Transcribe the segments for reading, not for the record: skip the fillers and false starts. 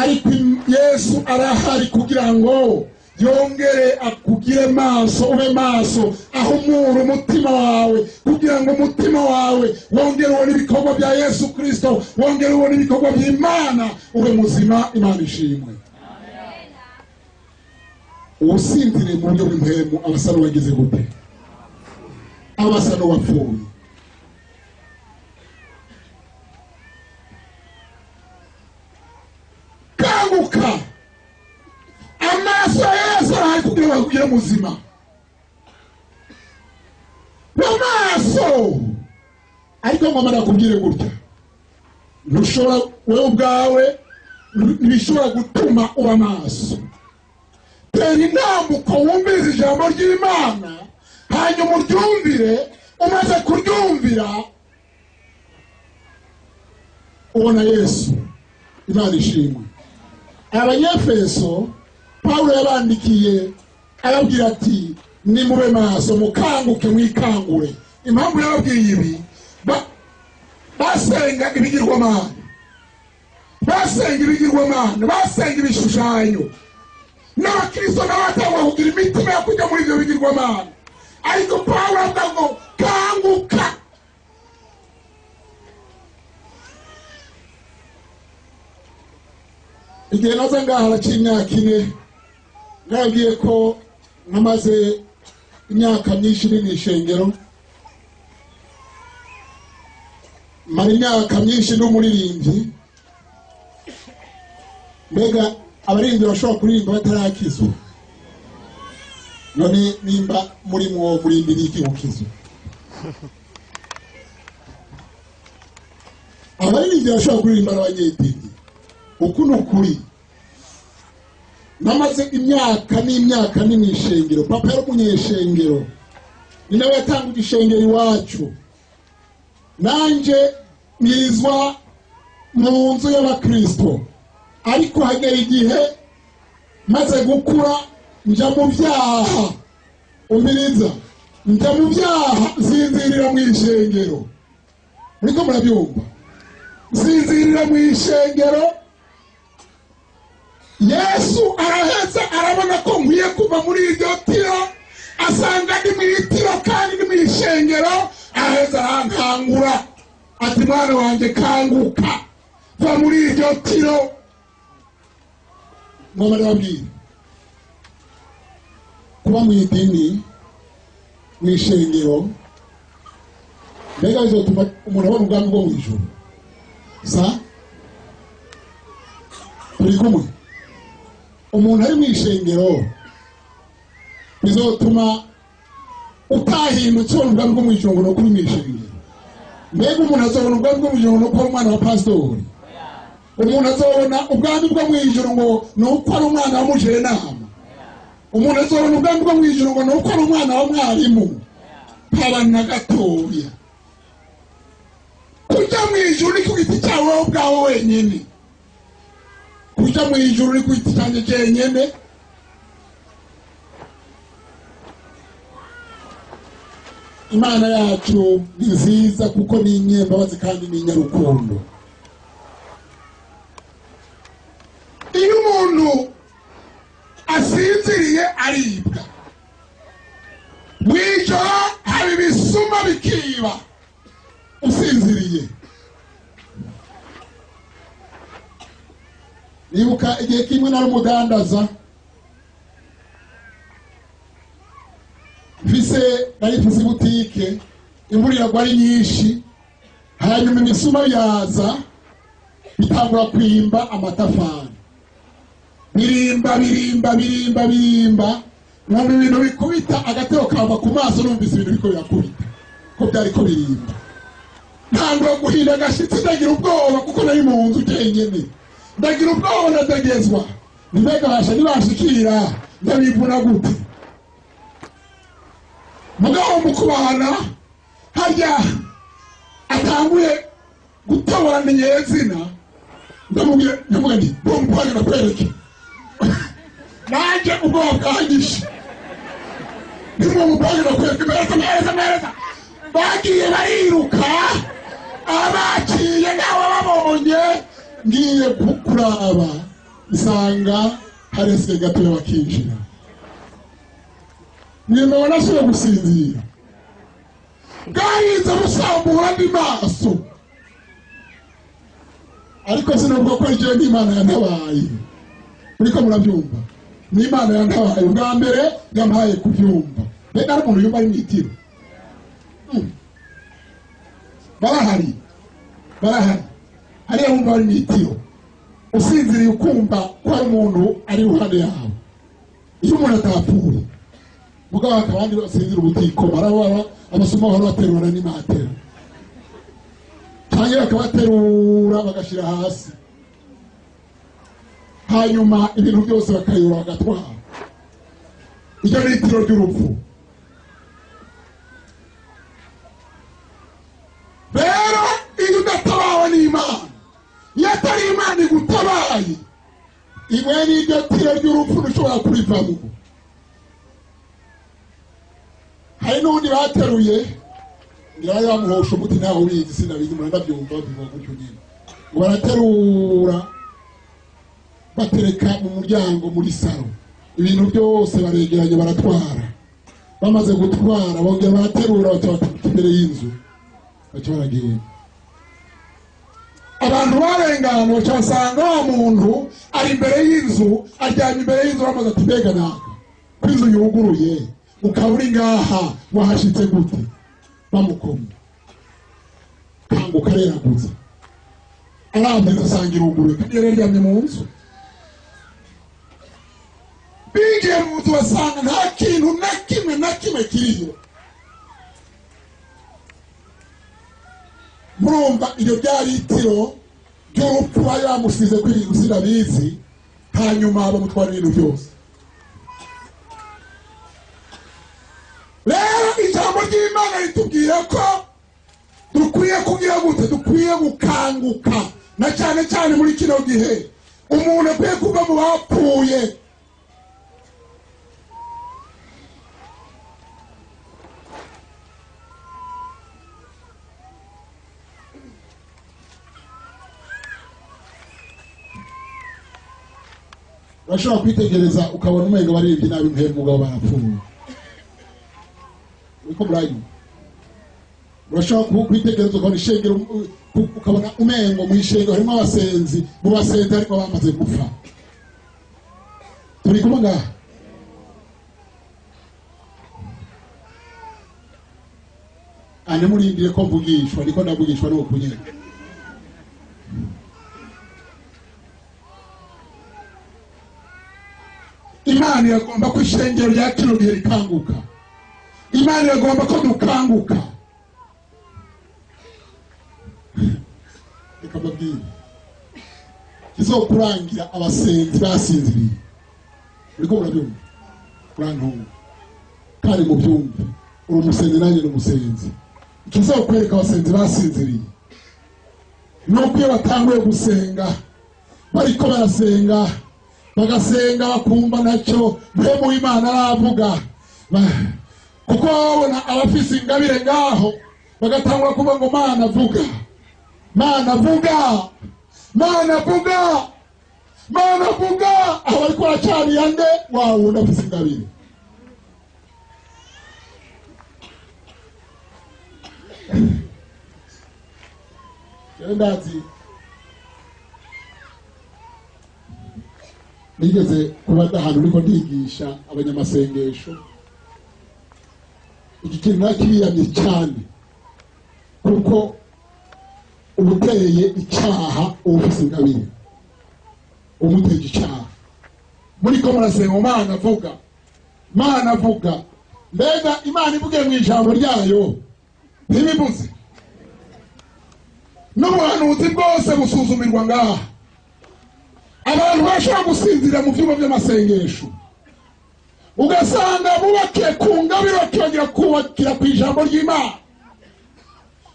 Ariko Yesu arahari kugira ngo yongere akugire maso, ube maso, ahumure umutima wawe kugira ngo umutima wawe wongere ubone ibikorwa bya Yesu Kristo, wongere ubone ibikorwa by'Imana, ube muzima. Imana ishimwe. Usinzire mu buryo bw'impemu abasa n'uwagize gute? Abasa n'uwapfuye. Kanguka, amaso ya Yesu arahari kugira ngo akugire muzima. Amaso ariko ngomba nakubwire gutya, ntushobora wewe ubwawe, ntibishobora gutuma uba maso. Tera intambuko wumvirize ijambo ry'Imana, hanyuma uryumvire. Umaze kuryumvira ubona Yesu. Imana ishimwe. Abanyefeso Pawulo yabandikiye arababwira ati nimube maso, mukanguke, mwikangure. Impamvu yababwiye ibi, basenga ibigirwamana, basenga ibigirwamana, basenga ibishushanyo. N'abakristo nabo batangwa kugira imitima yo kujya muri ibyo bigirwamana, ariko Pawulo avuga ngo kanguka. Igihe naza ngaha haraciye imyaka 4, nababwiye ko namaze imyaka myinshi iri mu ishengero, mara imyaka myinshi ndi umuririmbyi. Mbega abaririmbyi bashobora kuririmba batarakizwa? None nimba muri mwo muririmbira iki gukizwa? Abaririmbyi bashobora kuririmba n'abanyedini. Uku ni ukuri. Namaze imyaka n'imyaka ni mu ishengero. Papa yari umunyeshengero, ni nawe yatanguje ishengero iwacu. Nanje nizwa mu nzu y'abakristo, ariko hagera igihe maze gukura nja mu byaha. Umviriza, nja mu byaha, nsinzirira mu ishengero. Muriko murabyumva? Nsinzirira mu ishengero. Yesu araheza arabona ko nkwiye kuva muri iryo tiro, asanga ndi mu itiro kandi ndi mu ishengero. Araheza arankangura ati mwana wanjye kanguka, va muri iryo tiro. Ngoma ndababwira, kuba mu idini mu ishengero mbega bizotuma umuntu abona ubwami bwo mu ijuru? Sa turi kumwe? Umuntu ari mu ishengero bizotuma utahindutse ubona ubwami bwo mu ijuru ngo ni uko uri mu ishengero? Mbega umuntu azobona ubwami bwo mu ijuru ngo ni uko ari umwana wa pasitori? Umuntu azobona ubwami bwo mu ijuru ngo ni uko ari umwana wa mujenama? Umuntu azobona ubwami bwo mu ijuru ngo ni uko ari umwana wa mwarimu? Haba na gatoya. Kuja mu ijuru ni ku giti cyawe wowe ubwawe wenyine. Kuja mu ijuru ni ku giti cyanjye jyenyine. Imana yacu ni nziza kuko ni inyembabazi kandi ni inyarukundo. Iyo umuntu asinziriye aribwa, mwijoro hari ibisuma bikiba usinziriye. Nibuka igihe kimwe nari umudandaza, mfise nari mfise butike, imvura iragwa ari nyinshi, hanyuma imisuma yaza bitangura kwimba amatafari, birimba birimba birimba birimba, nkumva ibintu bikubita agateo kava ku maso, numvise ibintu biriko birakubita ko byariko birimba. Ntangura guhinda agashitsi, ndagira ubwoba kuko nari mu nzu jyenyene, ndagira ubwoba ndadegezwa, mbega basha nibashikira ndabivuna gute? Mugabo mu kubana harya atanguye gutobora nyezina, ndamubwira ndavuga nti bompane nakwereke nanje ubwoba bwanyishe, ndimumupange nakwereke, mpereza mpereza mpereza. Bagiye bariruka, abaciye nawe babonye ngiye kuraba Isanga harese gatoya bakinjira. Nimba nasubiye gusinzira, bwarinze busambura andi maso, ariko sinubwo ko iryo n'Imana yantabaye. Muriko murabyumva? N'Imana yantabaye. Ubwa mbere yampaye kubyumva. Mbega hari umuntu yumva ari mw'itiro? Barahari, barahari. Hariya wumva ari mw'itiro, usinziriye ukumva ko hari umuntu ari iruhande yawe. Iyo umuntu atapfuye, mugabo hakaba abandi basinzira ubutikoma, arababa abasuma bahora baterura n'imatera, cyangwa bakabaterura bagashyira hasi, hanyuma ibintu byose bakayora bagatwara. Iryo ni itiro ry'urupfu. Rero iyo udatabawe n'Imana, iyo atari Imana igutabaye, imwe n'iryo tiro ry'urupfu ntushobora kurivamo. Hari n'undi bateruye, ngira bari bamuhosha umuti, ntawe ubizi, sinabizi, muranabyumva bivuga gutyo nyine. Ngo baraterura batereka mu muryango muri salo, ibintu byose baregeranye baratwara. Bamaze gutwara bongera baraterura baca imbere y'inzu, baca baragenda. Abantu barengana baca basanga wa muntu ari imbere y'inzu, aryamye imbere y'inzu. Bamaze ati mbega naka ko inzu yuguruye ukaba uri ngaha, wahashitse gute? Bamukomye, kanguka areraguza, arambye asanga iruguruye kandi yari aryamye mu nzu. Binjiye mu nzu basanga nta kintu na kimwe na kimwe kiriyo. Murumva iryo ryari itiro ry'urupfu bari bamusize ko ibintu sinabizi, hanyuma bamutwara ibintu byose. Rero ijambo ry'Imana ritubwira ko dukwiye kugira gute? Dukwiye gukanguka, na cyane cyane muri kino gihe umuntu akwiye kuva mu bapfuye. Urashobora kwitegereza ukabona umengo baririmbye nabi mpembe, mugabo barapfuye. Uriko muranyumva? Urashobora kwitegereza ukabona ishengero, ukabona umengo mu ishengero harimo abasenzi, mu basenzi ariko bamaze gupfa. Turi kumwe ngaha? Ane murindire ko mvugishwa, niko ndavugishwa n'uwo kunyene. Imana iragomba ko ishengero rya kino gihe rikanguka. Imana iragomba ko dukanguka. Reka mbabwire, kizokurangira abasenzi basinziriye. Uriko murabyumva? Urantunga kandi mubyumve, uri umusenzi nanjye ni umusenzi. Ikizokwereka abasenzi basinziriye nuko iyo batanguye gusenga, bariko barasenga, bagasenga bakumva nacyo mpemu w'Imana aravuga, kuko babona abafise ingabire ngaho, bagatangura kuvuga ngo Mana vuga, Mana vuga, Mana vuga, Mana vuga. Aho bariko baracaniye nde? Wa wundi afise ingabire. Rero ndazi nigeze kuba ahantu uriko ndigisha abanyamasengesho, iki kintu nakibiyamye cyane, kuko ubuteye icyaha uwufise ingabire, umuteye icyaha. Muriko murasenga Mana vuga, Mana vuga. Mbega Imana ivuge mu ijambo ryayo ntibivuze? N'ubuhanuzi bwose busuzumirwa ngaha. Abantu bashobora gusinzira mu byumba by'amasengesho, ugasanga bubakiye ku ngabire bakiyongera kubakira ku ijambo ry'Imana.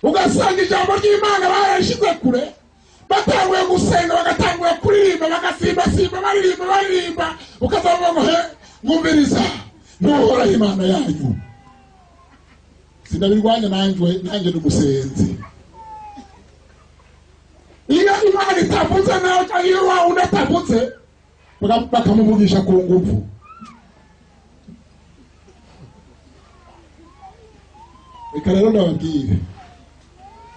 Ugasanga ijambo ry'Imana bararishyize kure, batanguye gusenga bagatanguye kuririmba, bagasimbasimba baririmba baririmba, ukazavuga ngo he mwumviriza n'Uhoraho Imana yanyu. Sinabirwanya nanjye ni umusenzi. Iyo Imana itavuze nawe cyangwa iyo wa wundi atavuze, Bakamuvugisha ku nguvu. Reka rero ndababwire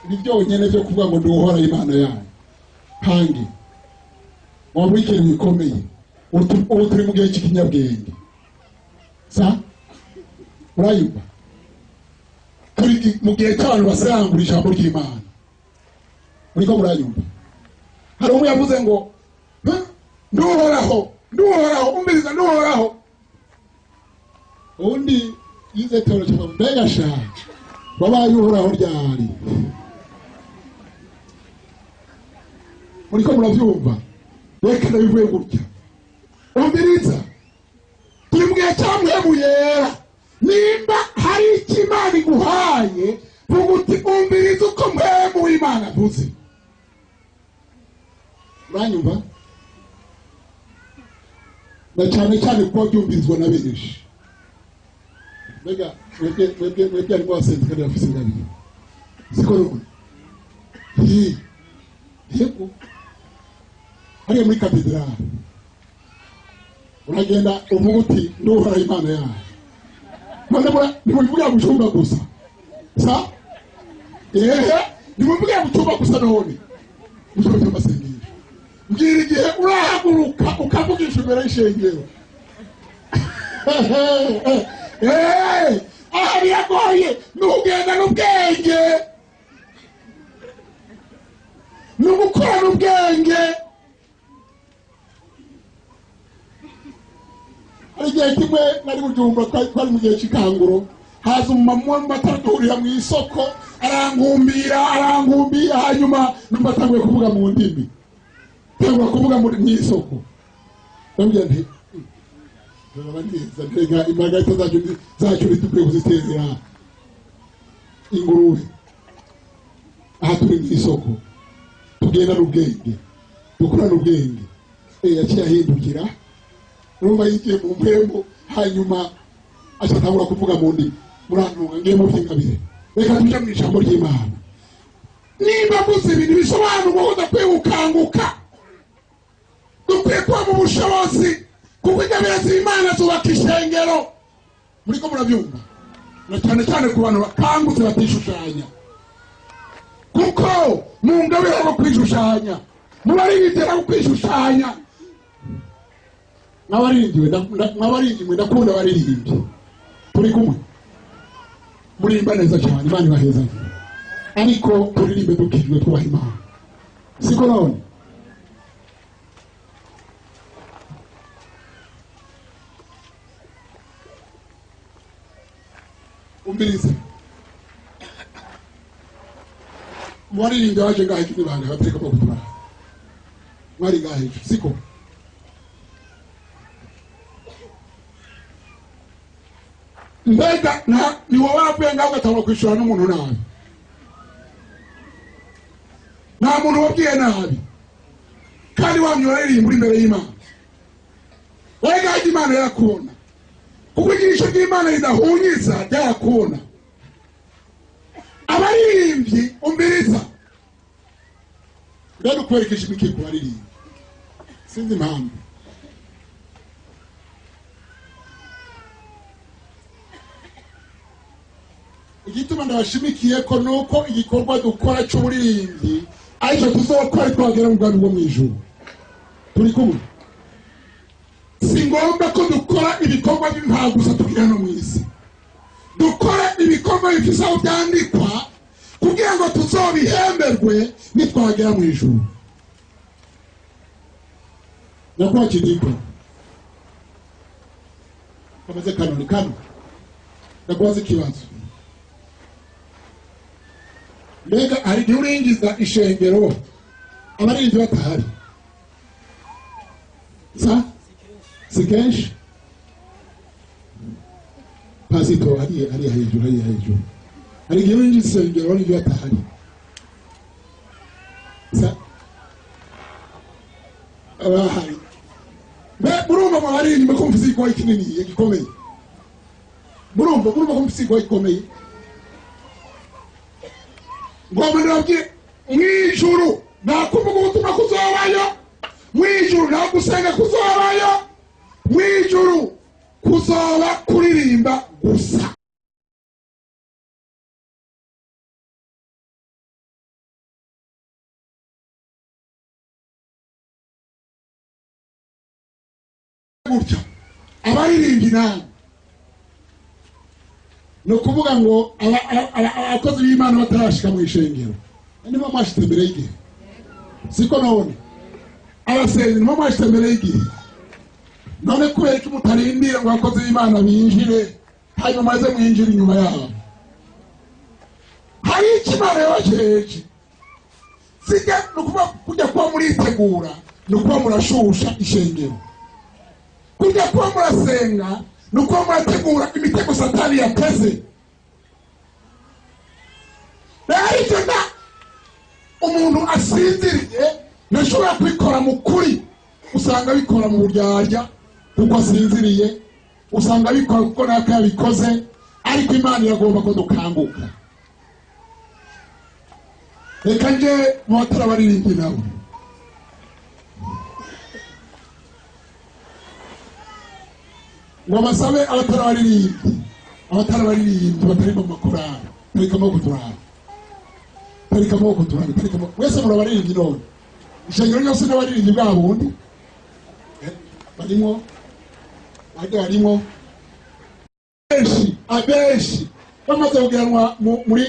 ibi byonyine byo kuvuga ngo nduhora Imana yayo hangi waba ikintu gikomeye. Ubu turi mu gihe cy'ikinyabwenge sa urayumva, turi mu gihe cy'abantu basangura ijambo ry'Imana. Uriko murayumva? Hari umwe yavuze ngo nduhoraho nduhoraho, umviriza nduhoraho. Undi yize teology, mbega sha wabaye uhoraho ryari? Muriko muravyumva? Reka ndabivuye gutya, umviriza, turi mu gihe cya mpwemu yera. Nimba hari icyo Imana iguhaye, vuga uti umviriza uko mpwemu w'Imana avuze. Uranyumva? Na cyane cyane kuba byumvirizwa na benshi. Mbega mwebwe harimo abasenzi kandi bafise ingabire, siko none? Yego, hariya muri katedrali uragenda uvuga uti nduhora Imana yawe. None ntimubivugira mu cyumba gusa sa? Ehe, ntimubivugira mu cyumba gusa none mu cyumba cy'amasengesho. Mbwira igihe urahaguruka ukavugisha imbere y'ishengero. Aha biragoye, ni ukugenda n'ubwenge, ni ugukora n'ubwenge. Hari igihe kimwe nari Bujumbura, twari mu gihe cy'ikanguro, haza umumama umwe duhurira mu isoko, arangumbira arangumbira, hanyuma numva atanguye kuvuga mu ndimi, tangura kuvuga mu isoko. Ndamubwira nti turaba neza, mbega imargarita zacu ntidukwiye kuziterera ingurube. Aha turi mu isoko, tugenda n'ubwenge, dukorana ubwenge. Yaciye ahindukira, urumva yigiye mu mpembo, hanyuma acatangura kuvuga mu ndimi. Murantunga ngiye mu vy'ingabire. Reka tuje mu ijambo ry'Imana. Nimba mvuze ibintu bisobanurwa ko udakwiye gukanguka, dukwiye kuba mu bushobozi, kuko ingabire z'Imana zubaka ishengero. Muriko murabyumva? Na cyane cyane ku bantu bakangutse batishushanya, kuko mu ngabire ho kwishushanya, mubaririmbyi ho kwishushanya. Mwabaririmbyi ndakunda abaririmbyi, turi kumwe, muririmba neza cyane, Imana ibahezanye, ariko turirimbe dukijwe twubaha Imana, siko none? Umviriza, mubaririmbyi baje ngaho ejo nibanga batereka kutura mwari ngaho ejo, siko? Mbega ni wowe wavuye ngaho ugatangura kwishura n'umuntu nabi, nta muntu wabwiye nabi, kandi wamye uraririmba uri imbere y'Imana. Mbega Imana yarakubona, kuko ijisho ry'Imana ridahunyiza ryarakubona. Abaririmbyi umviriza, mbega ukwereka ishimikiye ku baririmbyi, sinzi impamvu. Igituma ndabashimikiye ko nuko igikorwa dukora cy'uburirimbyi aricyo tuzokora twagera mu bwami bwo mu ijuru. Turi kumwe? Si ngombwa ko dukora ibikorwa by'impa gusa tugira no mu isi, dukora ibikorwa bifise aho byandikwa kugira ngo tuzobihemberwe nitwagera mu ijuru. Nakuwa kidiko kamaze kano ni kano, ndakubaza ikibazo. Mbega hari igihe urinjiza ishengero abaririmbyi batahari? Sa si kenshi? Pasito hariya hejuru, hariya hejuru, hari igihe urinjiza ishengero abaririmbyi batahari? Sa abahari. Mbe murumva mu baririmbyi ko mfise igikorwa kinini gikomeye? Murumva ko mfise igikorwa gikomeye? Ngomba ndababwire, mw'ijuru nta kuvuga ubutumwa kuzobayo, Mu ijuru nta gusenga kuzobayo. Mu ijuru kuzoba kuririmba gusa. Gutya abaririmbyi nawe, ni ukuvuga ngo abakozi b'Imana batarashika mu ishengero, nibo mwashitse imbere y'igihe, siko? None abasenzi nibo mwashitse imbere y'igihe. None kubera ko mutarindira ngo abakozi b'Imana binjire, hanyuma maze mwinjire inyuma yabo? Hari icyo Imana yabajeje. Sijya, ni ukuvuga kujya kuba muritegura, ni ukuba murashusha ishengero. Kujya kuba murasenga, ni ukuba murategura imitego Satani yateze. Rero ibyo na umuntu asinziriye ntashobora kubikora mu kuri. Usanga abikora mu buryarya kuko asinziriye, usanga abikora kuko naka yabikoze. Ariko Imana iragomba ko dukanguka. Reka nje mu batara baririmbyi nabo. Ngo basabe abatara baririmbyi, abatara baririmbyi batari mu makorari, tarika amaboko turabe, tarika amaboko turabe, tarika amaboko. Mwese murabaririmbyi. None ishengero ryose n'abaririmbyi bwa bundi? Barimo bajya, barimo benshi, abenshi bamaze kugiranwa muri.